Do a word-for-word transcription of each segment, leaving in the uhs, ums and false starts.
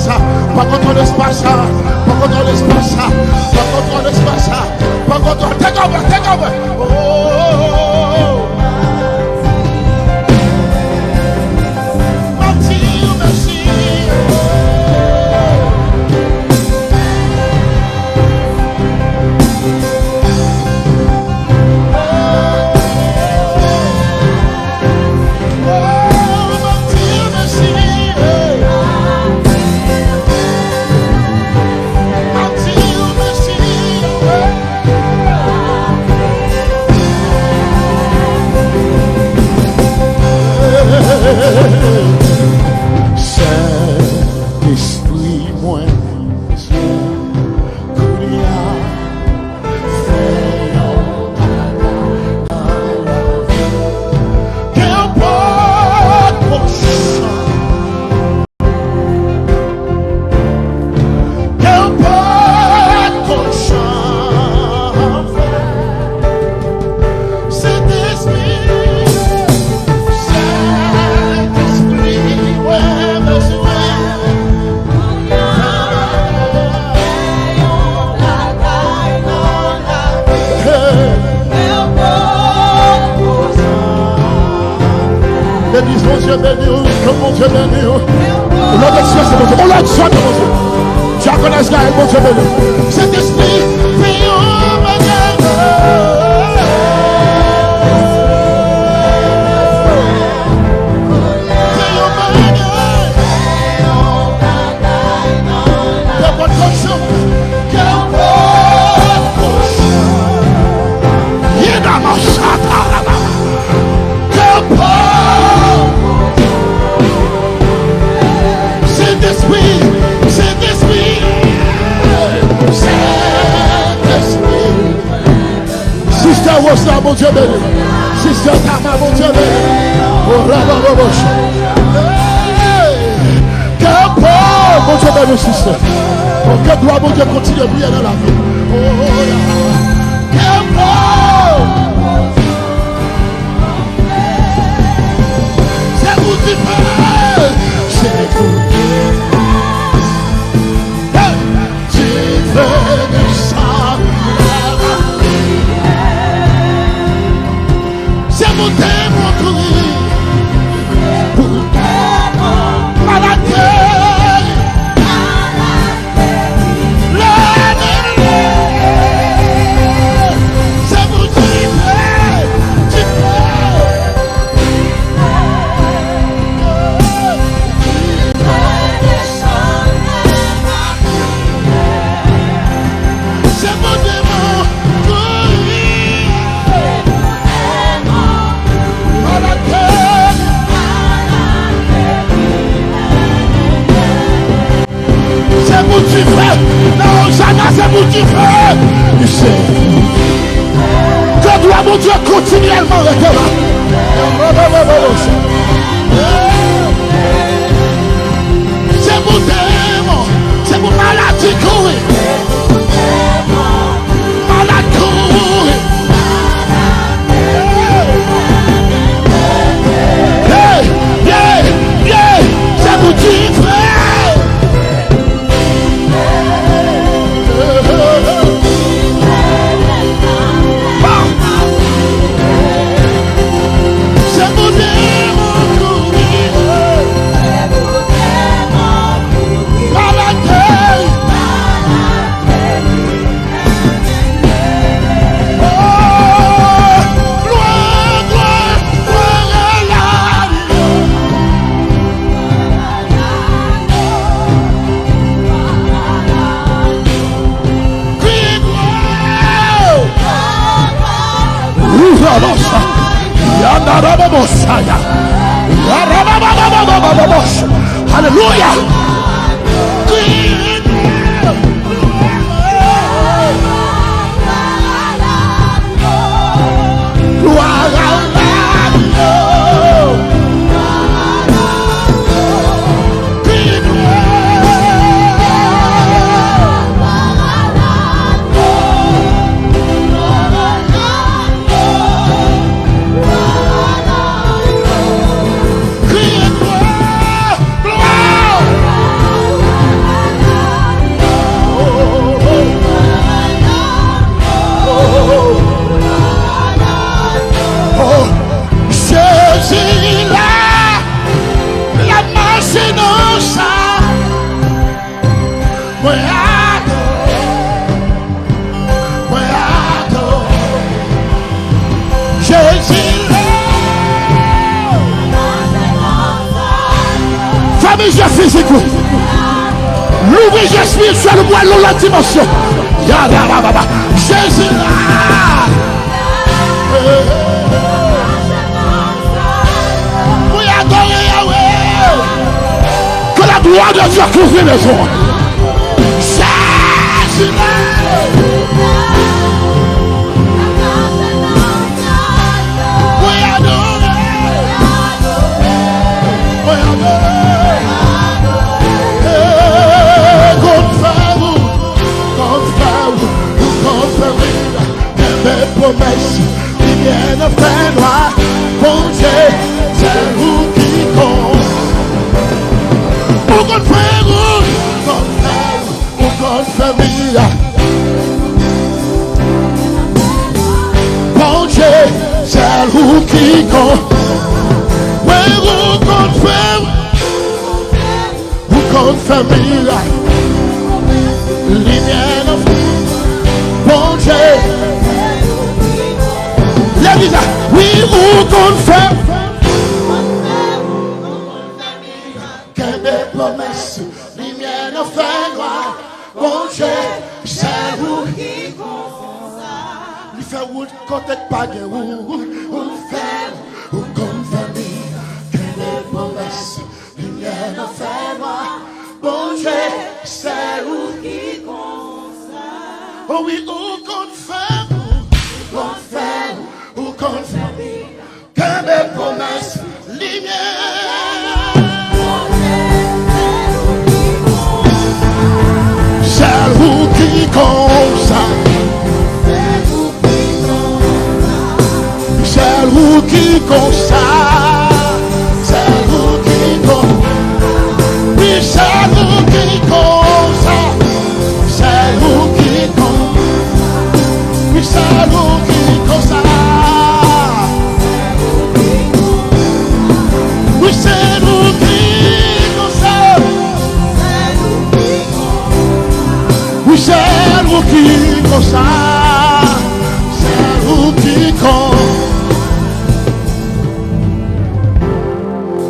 sa, pran kontwòl espas sa, pran kontwòl espas sa, pran kontwòl espas sa, pran kontwòl, take over, take over. Oh, m ap di w mèsi. Sentespri mwen, kounye a, fè yon bagay nan lavi m. Kenpòt kochon, kenpòt kochon fè. Sentespri, Sentespri, mwen bezwen. Legliz, Bondye beni w, ke Bondye beni w. Yon lòt ekspresyon, Bondye, yon lòt zòn, Bondye. Dyakonès Gaël, Bondye beni w. Sentespri, fè yon bagay. Fè yon bagay. Kenpòt kochon, kenpòt kochon. Yedama chata laba. Kenpòt. Sentespri, Sentespri, Sentespri. Sistè Rosa, Bondye beni. Sistè Tama, Bondye beni. O rabababos. Hey! Kenpòt, Bondye beni, sistè. Ke glwa Bondye kontinye briye nan lavi. Oh, kenpòt. Se pou dife. Se pou dife. Hey! Dife desann. Se pou demon kouri. Pou demon malad geri. Se pou dife, dife. Se pou demon kouri. Malad geri. Se pou dife. Nan Ozana, se pou dife. Se ke glwa Bondye kontinyèlman rete la. Se pou demon, se pou maladi kouri. Malad kouri. Hey, hey, hey, se pou dife. Aleluya. Mwen adore, mwen adore Jezi. Fèmen je fizik ou. Louvri je espirityèl ou, pral nan lòt dimansyon. Yarababa. Jezi la. Mwen adore Yahweh. Que la gloire de Dieu couvre les ondes. Jezi. Mwen adore. Mwen adore. Hey, konn fè ou, konn fè ou, konn fè ou. Kenbe pwomès, limyè nan fènwa. Bondye, se ou ki konn. Ou konn fè ou, konn fè ou, ou konn fè mira. Bondye, se ou ki konn. Wi, ou konn fè ou. Ou konn fè mirak. Limyè nan Bondye. Legliz la, wi, ou konn fè. Kenbe pwomès. Limyè nan fènwa. Bondye, se ou ki konn. Li fè wout kote k pa gen wout. Ou fè, ou konn fè mirak. Kenbe pwomès. Limyè nan fènwa, Bondye, se ou ki konn sa. O wi, ou konn fè, ou konn fè, ou konn fè. Kenbe pwomès, limyè. Se ou ki konn sa. Se ou ki konn sa. Se ou ki konn. Wi, se ou ki konn sa. Se ou ki konn. Wi, se ou ki konn sa. Wi, se ou ki konn sa. Wi, se ou ki konn sa. Se ou ki konn.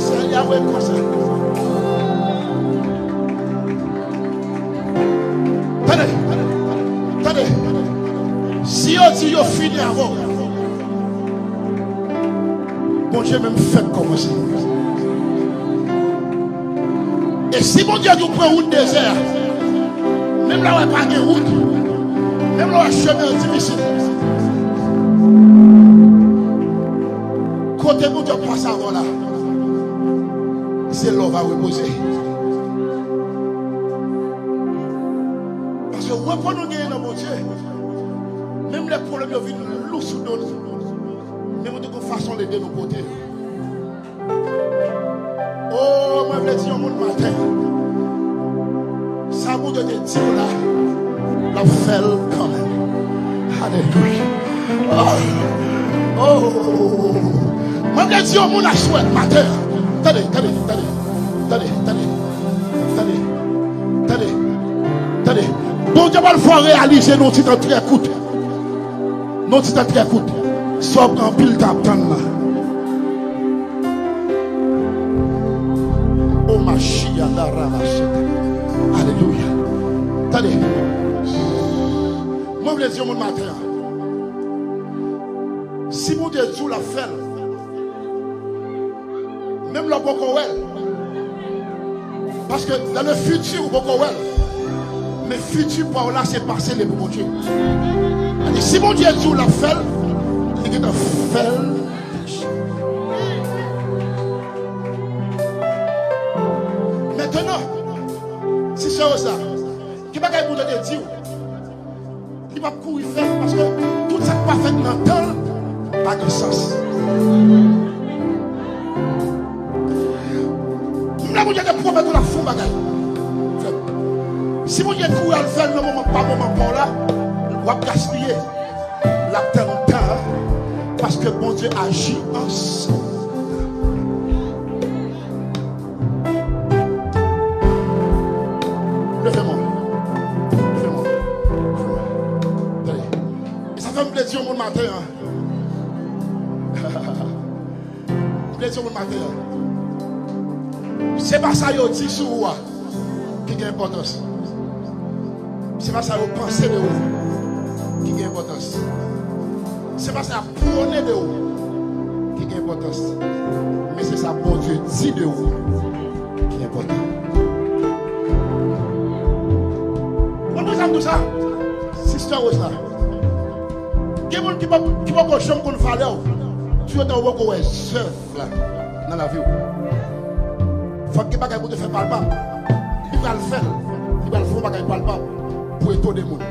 Se Yahweh konn sa. Tande, tande. Si yo di yo fini avè w, Bondye menm fèk kòmanse. E si Bondye di w pran wout dezè a, menm lè w wè pa gen wout, menm lè w wè chemen an difisil, kote Bondye ap pase avè w la, se la w va repoze. Paske repo nou genyen nan Bondye, menm lè pwoblèm yo vin lou sou do nou, men Bondye gon fason l ede nou pote yo. O, mwen vle di yon moun maten, sa Bondye te di w la, l ap fè l kanmenm. Alelouya. O, o, mwen vle di yon moun aswè maten, tande, tande, tande, tande, tande, tande, tande, tande. Bondye pral fè w reyalize nan yon ti tan trè kout. Nan yon ti tan trè kout. Sa w pran anpil tan ap tann la. O Machia la Ramachete. Alelouya. Tande. Mwen vle di yon moun maten an. Si Bondye di w l ap fè l, menm lè w poko wè l. Paske dans le futur, ou poko wè l. Men fiti pa w la, se pase li pou Bondye. Sa di, si Bondye di w l ap fè l, li gentan fè l deja. Mentnan, si se yo sa, ki bagay Bondye te di w? Li p ap kouri fè l, paske tout sa k pa fèt nan tan l pa gen sans. Menm lè Bondye te pwomèt ou l ap fè yon bagay, si Bondye kouri al fè l nan moman pa moman pa w la, w ap gaspiye. L ap tann tan an, paske Bondye aji ansanm. Leve men w. Yon moun maten an. M vle di yon moun maten an. Se pa sa yo di sou ou a ki gen enpòtans. Se pa sa yo panse de ou ki gen enpòtans. Se pa sa y ap pwone de ou ki gen enpòtans. Men se sa Bondye di de ou ki enpòtan. Konprann sa m di w sa? Sister Rose la. Gen moun ki pa, ki poko janm konn valè w. Toutotan ou poko wè zèv la nan lavi w. Fòk gen bagay pou te fè palpab. Li pral fè l. Li pral fè yon bagay palpab pou etone moun.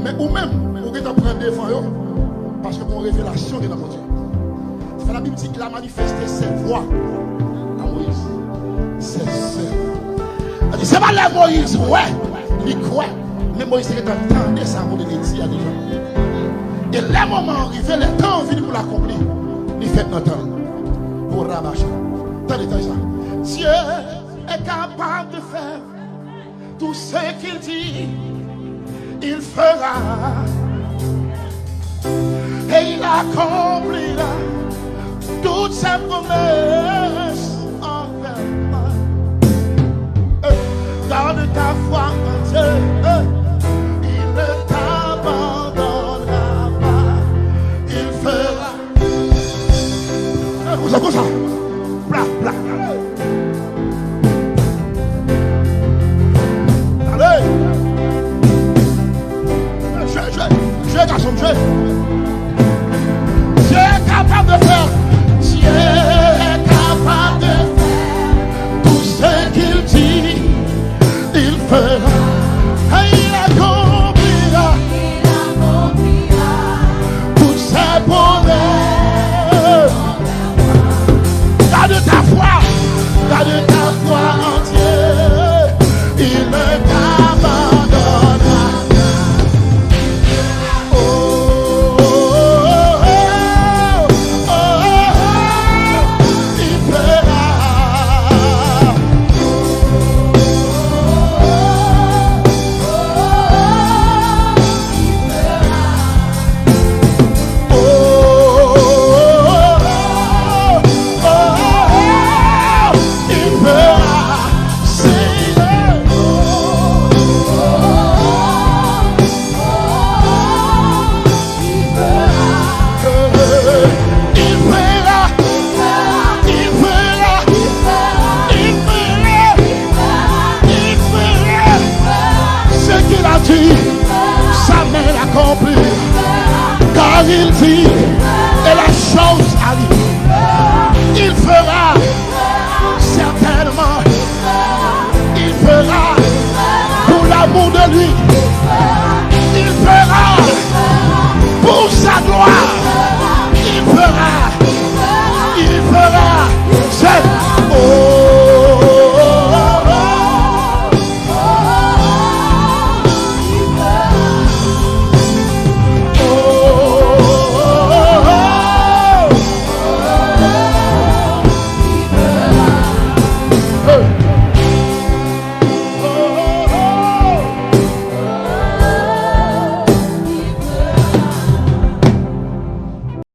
Men ou menm, ou gentan pran devan yo paske gen yon revelasyon gen nan Bondye. Sa fè Labib di, il a manifesté ses voies à Moïse. Ses œuvres. Sa di, se pa lè Moyiz wè, li kwè. Men Moyiz te gentan tande sa Bondye te di a deja. E lè moman an rive, lè tan an vini pou l akonpli, li fèt nan tan l. Korabasha. Tande, tande sa. Dieu est capable de faire tout ce qu'il dit, il fera. Et il accomplira toutes ses promesses envers moi. Euh, garde ta foi en Dieu, euh, il ne t'abandonnera pas, il fera. Konsa, konsa. Pla, pla. Ale. Jwe, jwe, jwe, gason, jwe. Dieu est capable de faire. Dieu est capable de faire tout ce qu'il dit. Il fera. Et il accomplira. Toutes ses promesses. Garde ta foi. Garde ta foi en Dieu. Il ne t'abandonnera. Oh, oh, oh, oh, oh, il fera. Ce qu'il a dit, sa men l akonpli. Car il dit, et la chose arrive. Il fera certainement. Il fera pour l'amour de lui.